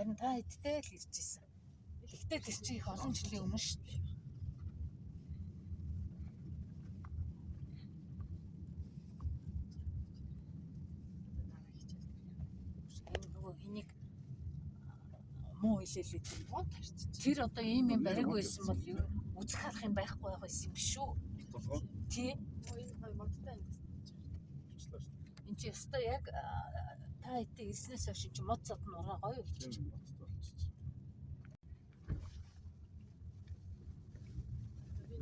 Харин та хэдтэй л ирж исэн. Гэхдээ тэр чинь их олон жилийн өмнө шүү дээ. Энэ нөгөө хэнийг муу хэлээлээ тийм. Мод харчих. Тэр одоо ийм юм бариаг байсан бол ер нь үзэх харах юм байхгүй байх байсан юм биш үү? Толгой Тий. Энэ гоё модтой юм гэсэн. бичлээ шүү дээ. Энд чи ёстой яг та хэдтэй ирснээс хойш чи мод зод нь ураа гоё болчих. Тийм моттой болчих.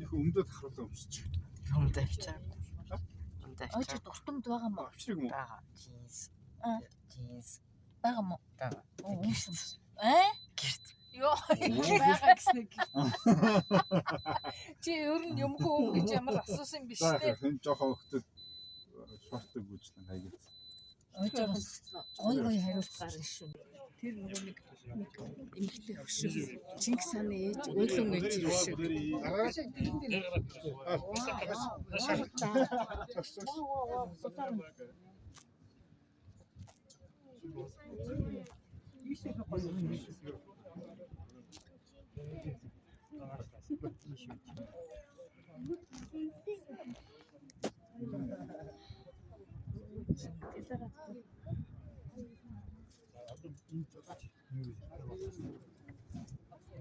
Их өмдөд харуулсан өмсч. Өмд авчаа. Өмд Ойч авчаа. дуртамд байгаа мó? Авчрыг юм уу? Бага. Джинс. Аа. Джинс. Байгаа мó? Бага. Оо өмс. Аа? Гэрт. Йоо. Байгаа гэсэн нэг. Чи ер нь юмгүй юм гэж ямар асуусан юм биш За үү? хэн жоохон хөлтөд шортыг гүйжлэн хайгц. Ойж бас гой гой хариулт гарна шүү. Тэр нөгөө нэг нэг эмэгтэй хөшөө. Чингис хааны ээж уйлан ээж хөшөө.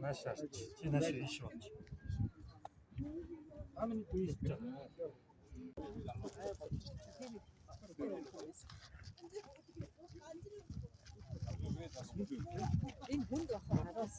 Нааш шаарч. Чи нааш иш болж. Энэ хүнд баха араас.